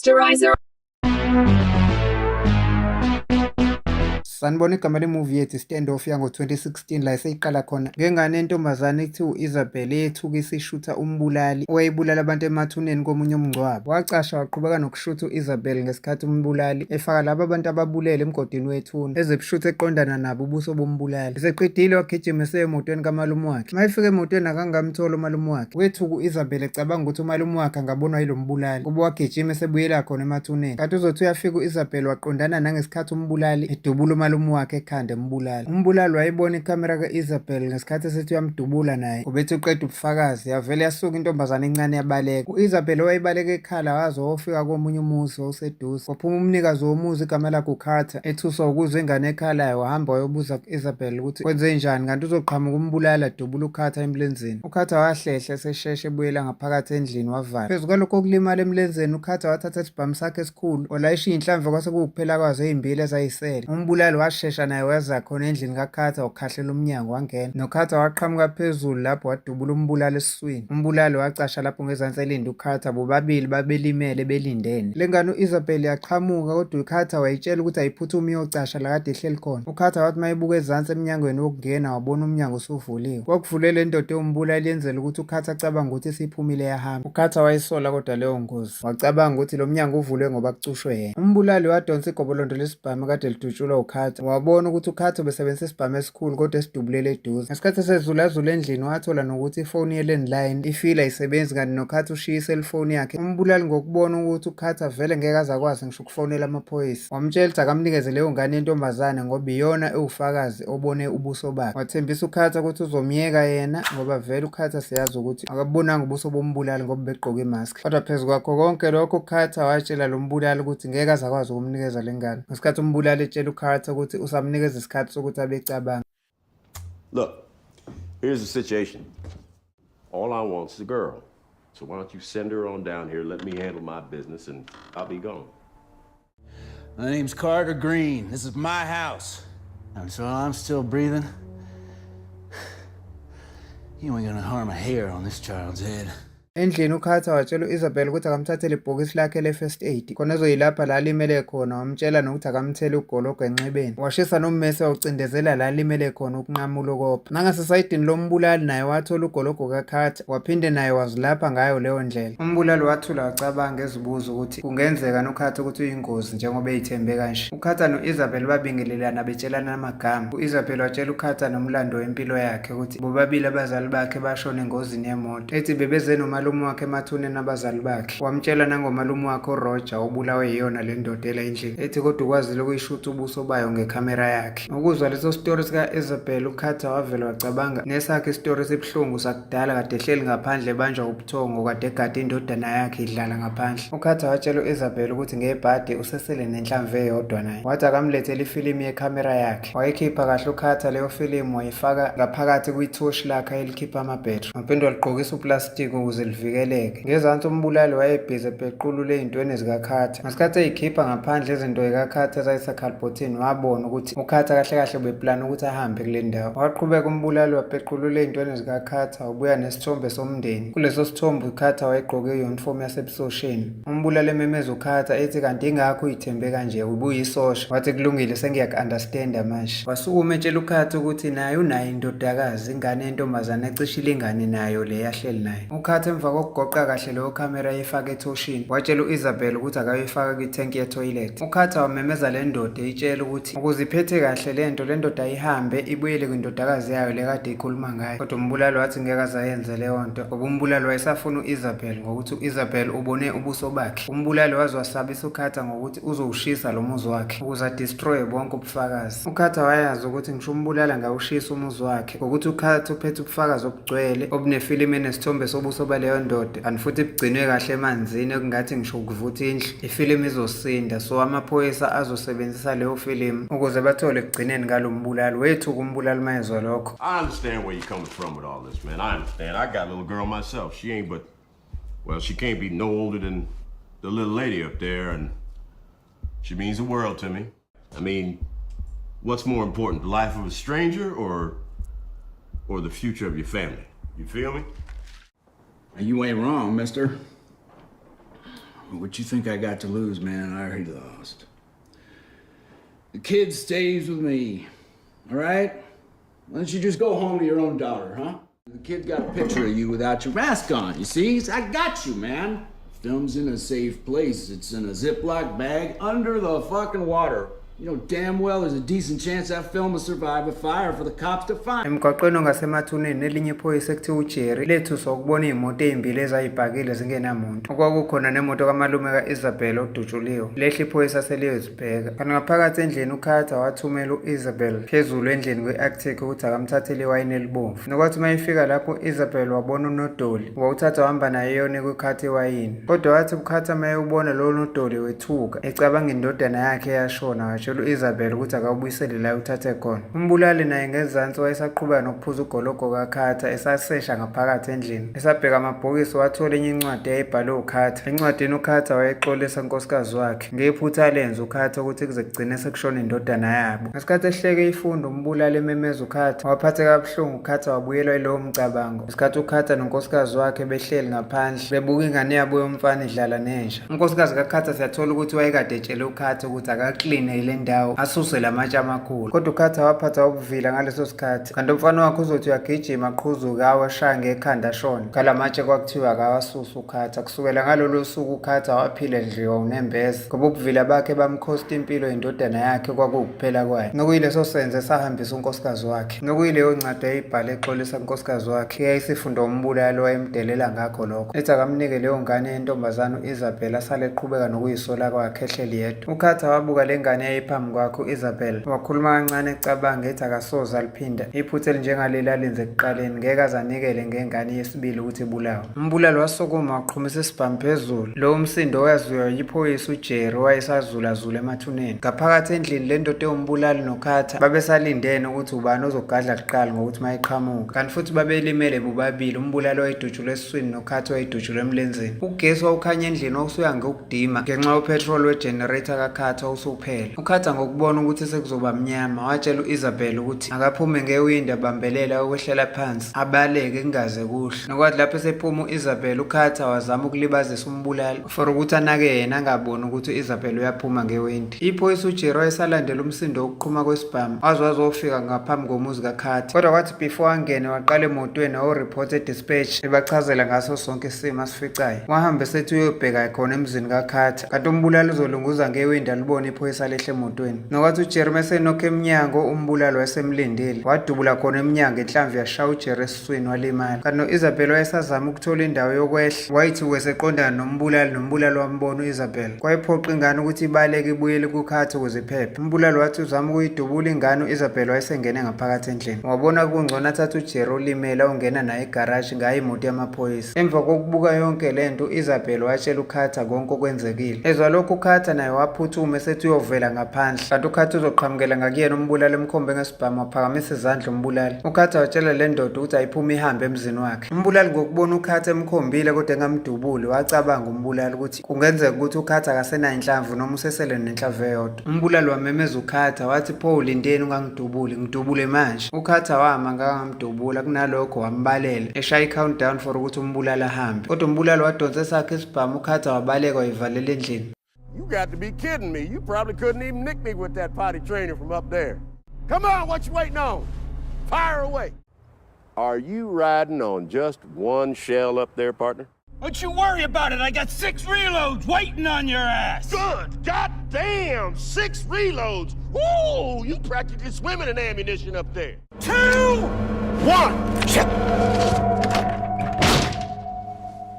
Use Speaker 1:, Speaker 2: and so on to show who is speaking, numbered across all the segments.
Speaker 1: Posterizer.
Speaker 2: Sanibona, igama le-movie yethu Standoff yango-2016, la eseyiqala khona ngengane yentombazane ekuthiwa u-Isabel eyethuka isishutha umbulali owayebulala abantu emathuneni komunye umngcwabo. Wacasha waqhubeka nokushutha u-Isabel ngesikhathi umbulali efaka laba bantu ababulele emgodini wethuna, ezebushutha eqondana nabo ubuso bombulali. Eseqedile wagijima eseya emotweni kamalume wakhe. Uma efika emotweni akangamtholi umalume wakhe. Wethuka u-Isabel ecabanga ukuthi umalume wakhe angabonwa yilo mbulali kuba wagijima esebuyela khona emathuneni. Kanti uzothi uyafika u-Isabel waqondana nangesikhathi umbulali edubula umalume wakhe ekhanda embulala. Umbulali wayibona ikhamera ka-Isabel ngesikhathi esethi uyamdubula naye. Ubethi uqeda ubufakazi, yavele yasuka intombazane encane yabaleka. U-Isabel owayebaleka ekhala waze wofika komunye umuzi owawuseduze. Kwaphuma umnikazi womuzi igama lakhe uCarter, ethuswa ukuzwa ingane ekhalayo wahamba wayobuza ku-Isabel ukuthi kwenzenjani kanti uzoqhamuka umbulali adubule uCarter emlenzeni. UCarter wahlehla esesheshe ebuyela ngaphakathi endlini wavala. Phezu kwalokho okulimala emlenzeni uCarter wathatha isibhamu sakhe esikhulu walayisha iy'nhlamvu kwase kuwukuphela kwazo ey'mbili ezayisele. Umbulali washesha naye weza khona endlini kaCarter wakhahlela umnyango wangena. NoCarter waqhamuka phezulu lapho wadubula umbulali esiswini. Umbulali wacasha lapho ngezansi elinde uCarter, bobabili babelimele belindene. Le ngane u-Isabel yaqhamuka kodwa uCarter wayitshela ukuthi ayiphuthume iyocasha la kade ihleli khona. UCarter wathi mayebuka ezansi emnyangweni wokungena wabona umnyango usuvuliwe. Kwakuvule le ndoda ewumbulali yenzela ukuthi uCarter acabange ukuthi isiphumile yahamba. UCarter wayisola kodwa leyo ngozi. Wacabanga ukuthi lo mnyango uvulwe ngoba kucushwe yena. Umbulali wadonsa igobolondo lesibhamu kade lidutshulwa uCarter. Wabona ukuthi uCarter ubesebenzisa isibhamu esikhulu kodwa esidubulele eduze. Ngesikhathi esezulazula endlini wathola nokuthi ifoni ye-landline ifile ayisebenzi kanti noCarter ushiye iselifoni yakhe. Umbulali ngokubona ukuthi uCarter vele ngeke aze akwazi ngisho ukufonela amaphoyisa, wamtshela ukuthi akamnikeze leyo ngane yentombazane ngoba iyona ewufakazi obone ubuso bakhe. Wathembisa uCarter ukuthi uzomyeka yena ngoba vele uCarter siyazi ukuthi akabubonanga ubuso bombulali ngoba begqoke imask. Kodwa phezu kwakho konke lokho uCarter watshela lo mbulali ukuthi ngeke aze akwazi ukumnikeza le ngane. Ngesikhathi umbulali etshela uCarter ukuthi usamnikeza isikhathi sokuthi abecabanga.
Speaker 3: Look, here's the situation. All I want's the girl. So why don't you send her on down here, let me handle my business, and I'll be gone.
Speaker 4: My name's Carter Green. This is my house. And so I'm still breathing. You ain't gonna harm a hair on this child's head.
Speaker 2: Endlini uCarter watshela u-Isabel ukuthi akamthathele ibhokisi lakhe le-first aid khona ezoyilapha la alimele khona, wamtshela nokuthi akamthele ugologo enxebeni. Washisa nommese wawucindezela la alimele khona ukunqamula ukopha. Nangasesayidini lombulali naye wathola ugologo kaCarter waphinde naye wazilapha ngayo leyo ndlela. Umbulali wathula wacabanga ezibuza ukuthi kungenzeka noCarter ukuthi uyingozi njengoba eyithembe kanje. UCarter no-Isabel babingelelana betshelana amagama. U-Isabel watshela uCarter nomlando wempilo yakhe ukuthi bobabili abazali bakhe bashona engozini yemoto. Ethi bebeze nomalume wakhe emathuneni abazali bakhe. Wamtshela nangomalume wakhe uRoger obulawe yiyona le ndoda ela endlini. Ethi kodwa ukwazile ukuyishutha ubuso bayo ngekhamera yakhe. Ukuzwa leso sitori sika-Isabel uCarter wavele wacabanga nesakhe isitori esibuhlungu sakudala kade ehleli ngaphandle ebanjwa ubuthongo kade egade indodana yakhe idlala ngaphandle. UCarter watshela u-Isabel ukuthi ngebhadi usesele nenhlamvu eyodwa naye. Wathi akamlethele ifilimu yekhamera yakhe. Wayikhipha kahle uCarter leyo filimu wayifaka ngaphakathi kwithoshi lakhe elikhipha amabhethri. Waphinde waligqokisa uplastiki ukuze livikeleke. Ngezansi umbulali wayebhizi epequlula ey'ntweni zikaCarter. Ngesikhathi eyikhipha ngaphandle izinto zikaCarter ezayisekhalibhothini wabona ukuthi uCarter kahle kahle ubeplana ukuthi ahambe kule ndawo. Waqhubeka umbulali wapequlula ey'ntweni zikaCarter wabuya nesithombe somndeni. Kuleso sithombe uCarter wayegqoke i-uniform yasebusosheni. Umbulali ememeza uCarter ethi kanti ingakho uyithembe kanje ubuyisosha. Wathi kulungile sengiyaku-understanda manje. Wasukuma etshela uCarter ukuthi naye unayo indodakazi, ingane yentombazane ecishe ilingane nayo le ahleli nayo. UCarter emva kokugoqa kahle leyo khamera eyifake ethoshini, watshela u-Isabel ukuthi akayoyifaka kwithenki yethoyilethi. UCarter wamemeza le ndoda eyitshela ukuthi ukuze iphethe kahle le nto, le ndoda ayihambe ibuyele kwindodakazi yayo le kade ikhuluma ngayo. Kodwa umbulali wathi ngeke aze ayenze leyo nto ngoba umbulali wayesafuna u-Isabel ngokuthi u-Isabel ubone ubuso bakhe. Umbulali waze wasabisa uCarter ngokuthi uzowushisa lo muzi wakhe ukuze adestroye bonke ubufakazi. UCarter wayazi ukuthi ngisho umbulali angawushisa umuzi wakhe ngokuthi uCarter uphethe ubufakazi obugcwele obunefilimu enesithombe sobuso baleyo ndoda kanti futhi bugcinwe kahle emanzini ekungathi ngisho ukuvutha indlu ifilimu izosinda, so amaphoyisa azosebenzisa leyo filimu ukuze bathole ekugcineni ngalo mbulali. Wethuka umbulali mayezwa lokho.
Speaker 3: I understand where you're coming from with all this, man. I understand. I got a little girl myself. She ain't but, well, she can't be no older than the little lady up there, and she means the world to me. I mean, what's more important, the life of a stranger or the future of your family? You feel me?
Speaker 4: You ain't wrong, mister. What you think I got to lose, man? I already lost. The kid stays with me, all right? Why don't you just go home to your own daughter, huh? The kid's got a picture of you without your mask on, you see? I got you, man. Film's in a safe place. It's in a Ziploc bag under the fucking water. You know damn well there's a decent chance that film will survive a fire for the cops to find.
Speaker 2: Emgwaqweni ongasemathuneni nelinye iphoyisa ekuthiwa uJerry lethuswa ukubona iy'moto ey'mbili ezayibhakile zingenamuntu. Okwakukhona nemoto kamalume ka-Isabel odutshuliwe. Lehla iphoyisa seliyozibheka. Kanti ngaphakathi endlini uCarter wathumela u-Isabel phezulu endlini kwi-Arctic ukuthi akamthathele iwayini elibomvu. Nokwathi uma efika lapho u-Isabel wabona unodoli, wawuthatha wahamba naye eyonika uCarter iwayini. Kodwa wathi uCarter uma ewubona lowo nodoli wethuka, ecabanga indodana yakhe eyashona watshela u-Isabel ukuthi akawubuyisele la ewuthathe khona. Umbulali naye ngezansi wayesaqhubeka nokuphuza ugologo kaCarter esasesha ngaphakathi endlini. Esabheka amabhokisi wathola enye incwadi eyayibhalwe uCarter. Encwadini uCarter wayexolisa unkosikazi wakhe ngephutha alenza uCarter ukuthi kuze kugcine sekushona indodana yabo. Ngesikhathi ehleke ifunda umbulali ememeza uCarter, waphatheka kabuhlungu uCarter wabuyelwa yilowo mcabango. Ngesikhathi uCarter nonkosikazi wakhe behleli ngaphandle bebuka ingane yabo yomfana idlala nenja. Unkosikazi kaCarter siyathola ukuthi wayekade etshele uCarter ukuthi akakline le ndawo asuse lamatshe amakhulu. Kodwa uCarter waphatha ubuvila ngaleso sikhathi. Kanti umfana wakhe uzothi uyagijima aqhuzuke awe ashaya ngekhanda ashone. Ngalamatshe kwakuthiwa akawasuse uCarter. Kusukela ngalolo suku uCarter waphila edliwa unembeza. Ngoba ubuvila bakhe bamkhosta impilo yendodana yakhe kwakuwukuphela kwayo. Nokuyileso senzo esahambisa unkosikazi wakhe. Nokuyileyo ncwadi ayibhale exolisa unkosikazi wakhe eyayisifundwa umbulali owayemdelela ngakho lokho. Ethi akamnike leyo ngane yentombazane u-Isabel asale eqhubeka nokuyisola kwakhe ehleli yedwa. UCarter wabuka le ngane eyayiphambi kwakhe u-Isabel. Wakhuluma kancane ecabanga ethi akasoze aliphinda iphutha elinjengaleli alenze ekuqaleni. Ngeke aze anikele ngengane yesibili ukuthi ibulawe. Umbulali wasukuma waqhumisa isibhamu phezulu. Lowo msindo waziwa yiphoyisa uJerry owayesazulazula emathuneni. Ngaphakathi endlini le ndoda ewumbulali noCarter babesalindene ukuthi ubani ozogadla kuqala ngokuthi mayiqhamuka. Kanti futhi babelimele bobabili, umbulali wayedutshulwe esiswini noCarter wayedutshulwe emlenzeni. Ugesi wawukhanya endlini wawusuya ngokudima ngenxa yopetrol wegenerator kaCarter wawusuphela. UCarter ngokubona ukuthi sekuzoba mnyama watshela u-Isabel ukuthi akaphume ngewindi abambelela ukwehlela phansi abaleke kungaze kuhle. Nokwathi lapho esephuma u-Isabel uCarter wazama ukulibazisa umbulali for ukuthi anake yena angaboni ukuthi u-Isabel uyaphuma ngewindi. Iphoyisa uJerry wayesalandela umsindo wokuqhuma kwesibhamu waze wazofika ngaphambi komuzi kaCarter. Kodwa kwathi before angene waqala emotweni wayoripota e-dispatch ebachazela ngaso sonke isimo asificayo. Wahamba esethi uyobheka khona emzini kaCarter kanti umbulali uzolunguza ngewindi alibone iphoyisa lehle emotweni. Nokwathi uJerry mesenokho emnyango umbulali wayesemlindile wadubula khona emnyango inhlamvu yashaya uJerry esiswini walimala. Kanti no-Isabel wayesazama ukuthola indawo yokwehla wayithi weseqondana nombulali nombulali wambona u-Isabel. Kwayiphoqa ingane ukuthi ibaleke ibuyele kuCarter ukuze iphephe. Umbulali wathi uzama ukuyidubula ingane u-Isabel wayesengene ngaphakathi endlini. Wabona kungcono athathe uJerry olimele awungena naye egaraji ngayo imoto yamaphoyisa. Emva kokubuka yonke le nto u-Isabel watshela uCarter konke okwenzekile. Ezwa lokhu uCarter naye waphuthuma esethi uyovela ngaphandle. Kanti uCarter uzoqhamukela ngakuyena umbulali emkhombe ngesibhamu waphakamisa izandla umbulali. UCarter watshela le ndoda ukuthi ayiphume ihambe emzini wakhe. Umbulali ngokubona uCarter emkhombile kodwa engamdubuli wacabanga umbulali ukuthi kungenzeka ukuthi uCarter akasenayo inhlamvu noma usesele nenhlamvu eyodwa. Umbulali wamemeza uCarter wathi pho ulindeni ungangidubuli ngidubule manje. UCarter wama ngakamdubula kunalokho wambalela eshaya i-countdown for ukuthi umbulali ahambe. Kodwa umbulali wadonsa esakhe isibhamu uCarter wabaleka wayivalela endlini.
Speaker 3: You got to be kidding me. You probably couldn't even nick me with that potty trainer from up there. Come on, what you waiting on? Fire away. Are you riding on just one shell up there, partner?
Speaker 4: Don't you worry about it. I got 6 reloads waiting on your ass.
Speaker 3: Good goddamn, 6 reloads. Ooh, you practically swimming in ammunition up there.
Speaker 4: 2,
Speaker 3: 1. Shit.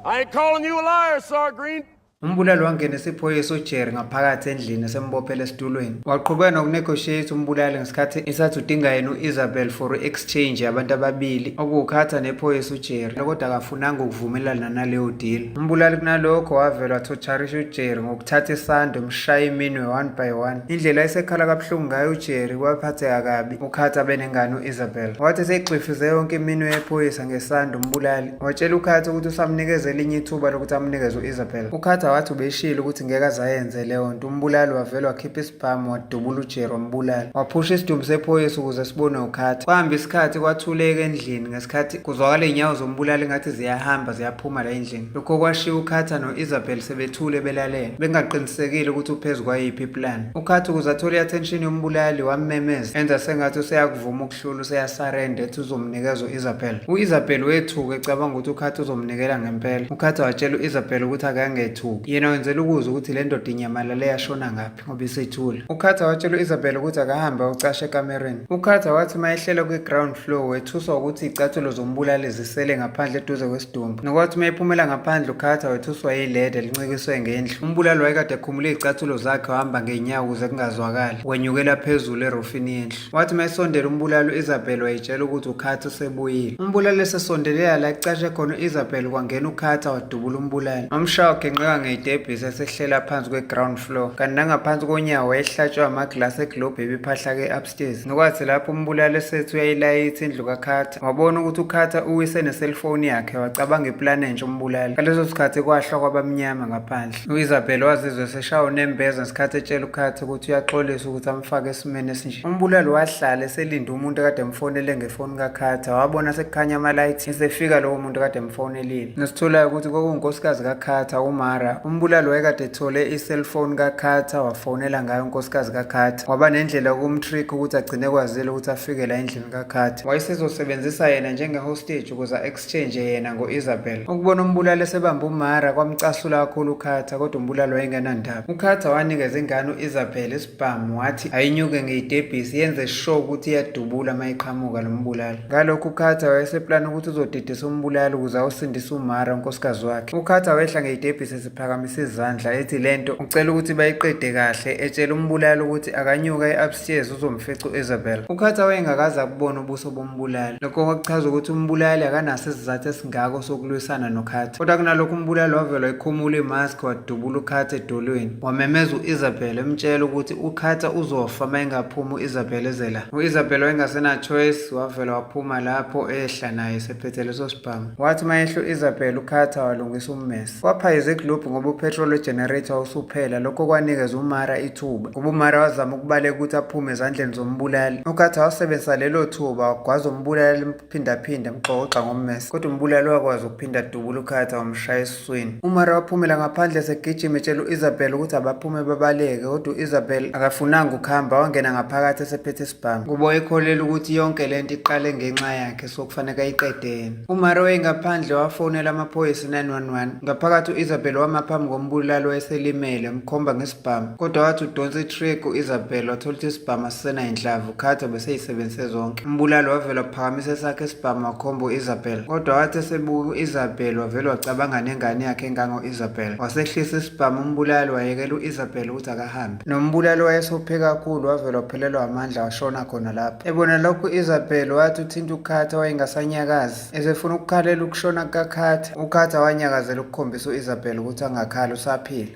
Speaker 3: I ain't calling you a liar, Sar Green.
Speaker 2: Umbulali wangena isiphoyisa uJerry ngaphakathi endlini esembophele esitulweni. Waqhubeka nokunegotiate umbulali ngesikhathi esathi udinga yena u-Isabel for i-exchange yabantu ababili okuwuCarter nephoyisa uJerry, kodwa akafunanga ukuvumelana naleyo deal. Umbulali kunalokho wavela wathotsharisha uJerry ngokuthatha isando emshaya iminwe one by one. Indlela esekhala kabuhlungu ngayo uJerry kwaphatheka kabi uCarter benengane u-Isabel. Wathi eseyigxifize yonke iminwe yephoyisa ngesando umbulali watshela uCarter ukuthi usamnikeza elinye ithuba lokuthi amnikeze u-Isabel. UCarter wathi ubeshilo ukuthi ngeke aze ayenze leyo nto. Umbulali wavele wakhipha isibhamu wadubula uJerry wambulala. Waphusha isidumbu sephoyisa ukuze sibonwe uCarter. Kwahamba isikhathi kwathuleka endlini ngesikhathi kuzwakala izinyawo zombulali ngathi ziyahamba ziyaphuma la endlini. Lokho kwashiya uCarter no-Isabel sebethule belalele, bengaqinisekile ukuthi uphezu kwayiphi iplan. UCarter ukuze athole i-attention yombulali wammemeza enza sengathi useyakuvuma ukuhlula useyasarenda ethi uzomnikeza u-Isabel. U-Isabel wethuka ecabanga ukuthi uCarter uzomnikela ngempela. UCarter watshela u-Isabel ukuthi akangethuki. Yena wenzela ukuzwa ukuthi le ndoda inyamalale yashona ngaphi ngoba isethule. UCarter watshela u-Isabel ukuthi akahambe ayocasha ekamereni. UCarter wathi uma ehlela kwi-ground floor wethuswa ukuthi iy'cathulo zombulali zisele ngaphandle eduze kwesidumbu. Nokwathi uma ephumela ngaphandle uCarter wethuswa yilede elincikiswe ngendlu. Umbulali wayekade ekhumule iy'cathulo zakhe wahamba ngey'nyawo ukuze kungazwakali. Wenyukela phezulu erofini yendlu. Wathi uma esondela umbulali u-Isabel wayetshela ukuthi uCarter usebuyile. Umbulali esesondelela la kucashe khona u-Isabel kwangena uCarter wadubula umbulali. Wamshaya wagenqeka ngey'tebhisi esehlela phansi kwe-ground floor. Kanti nangaphansi konyawo wayehlatshwe amaglasi egilobhu ebiphahlake upstairs. Nokwathi lapho umbulali esethi uyayilayitha indlu kaCarter, wabona ukuthi uCarter uwise neselfoni yakhe wacabanga iplani entsha umbulali. Ngaleso sikhathi kwahlwa kwabamnyama ngaphandle. U-Isabel wazizwa eseshawa unembeza ngesikhathi etshela uCarter ukuthi uyaxolisa ukuthi amfake esimeni esinje. Umbulali wahlala eselinde umuntu ekade emfonele ngefoni kaCarter, wabona sekukhanya amalayithi esefika lowo muntu ekade emfonelile. Nesitholayo ukuthi kwakuwunkosikazi kaCarter, uMara. Umbulali wayekade ethole i-cellphone kaCarter wafonela ngayo unkosikazi kaCarter. Waba nendlela yokumtrick ukuthi agcine ekwazile ukuthi afike la endlini kaCarter. Wayesezosebenzisa yena njenge-hostage ukuze a-exchange yena ngo-Isabel. Ukubona umbulali esebambe uMara kwamcasula kakhulu uCarter, kodwa umbulali wayengenandaba. UCarter wanikeza ingane u-Isabel isibhamu wathi ayinyuke ngeyitebhisi yenze sure ukuthi iyadubula uma iqhamuka lo mbulali. Ngalokhu uCarter wayeseplana ukuthi uzodidisa umbulali ukuze awusindise uMara unkosikazi wakhe. UCarter wehla ngeyitebhisi esephakamisa izandla ethi lento ucela ukuthi bayiqede kahle etshela umbulali ukuthi akanyuka e-upstairs uzomfica u-Isabel. UCarter wayengakaze akubone ubuso bombulali. Lokho kwakuchaza ukuthi umbulali akanaso isizathu esingako sokulwisana noCarter. Kodwa kunalokho umbulali wavela wayikhumula imask wadubula uCarter edolweni. Wamemeza u-Isabel emtshela ukuthi uCarter uzofa uma engaphumi u-Isabel eze la. U-Isabel wayengasena-choice wavela waphuma lapho ehla naye esephethe leso sibhamu. Wathi uma ehla u-Isabel uCarter walungisa ummese. Kwaphayiza iglobhu ngoba upetrol wegenerator wawusuphela lokho kwanikeza uMara ithuba. Ngoba uMara wazama ukubaleka ukuthi aphume ezandleni zombulali. UCarter wasebenzisa lelo thuba wagwaza umbulali emphindaphinda emxokoxa ngommese. Kodwa umbulali wakwazi ukuphinda adubule uCarter wamshaya esiswini. UMara waphumela ngaphandle esegijima etshela u-Isabel ukuthi abaphume babaleke kodwa u-Isabel akafunanga ukuhamba wangena ngaphakathi esephethe isibhamu. Kuba wayekholelwa ukuthi yonke lento iqale ngenxa yakhe so kufanele ayiqede yena. UMara wayengaphandle wafonela amaphoyisa 911. Ngaphakathi u-Isabel wama phambi kombulali owayeselimele emkhomba ngesibhamu. Kodwa wathi udonsa i-trigger u-Isabel wathola ukuthi isibhamu asisenayinhlavu uCarter ubeseyisebenzise zonke. Umbulali wavele waphakamisa esakhe isibhamu wakhomba u-Isabel. Kodwa wathi esebuka u-Isabel wavele wacabanga nengane yakhe engango-Isabel. Wasehlisa isibhamu umbulali wayekela u-Isabel ukuthi akahambe. Nombulali wayesophe kakhulu wavele waphelelwa amandla washona khona lapho. Ebona lokhu u-Isabel wathi uthinta uCarter wayengasanyakazi. Esefuna ukukhalela ukushona kukaCarter, uCarter wanyakazela ukukhombisa u-Isabel ukuthi angakhali usaphila.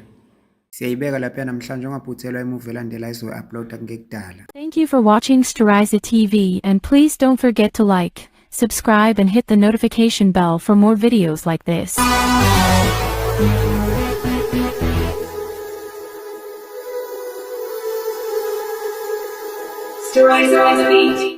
Speaker 2: Siyayibeka lapha namhlanje ungaphuthelwa imuvi elandela izoyi-uploada kungekudala.
Speaker 1: Thank you for watching Storiza TV and please don't forget to like, subscribe and hit the notification bell for more videos like this.
Speaker 5: Sterizer on the beat.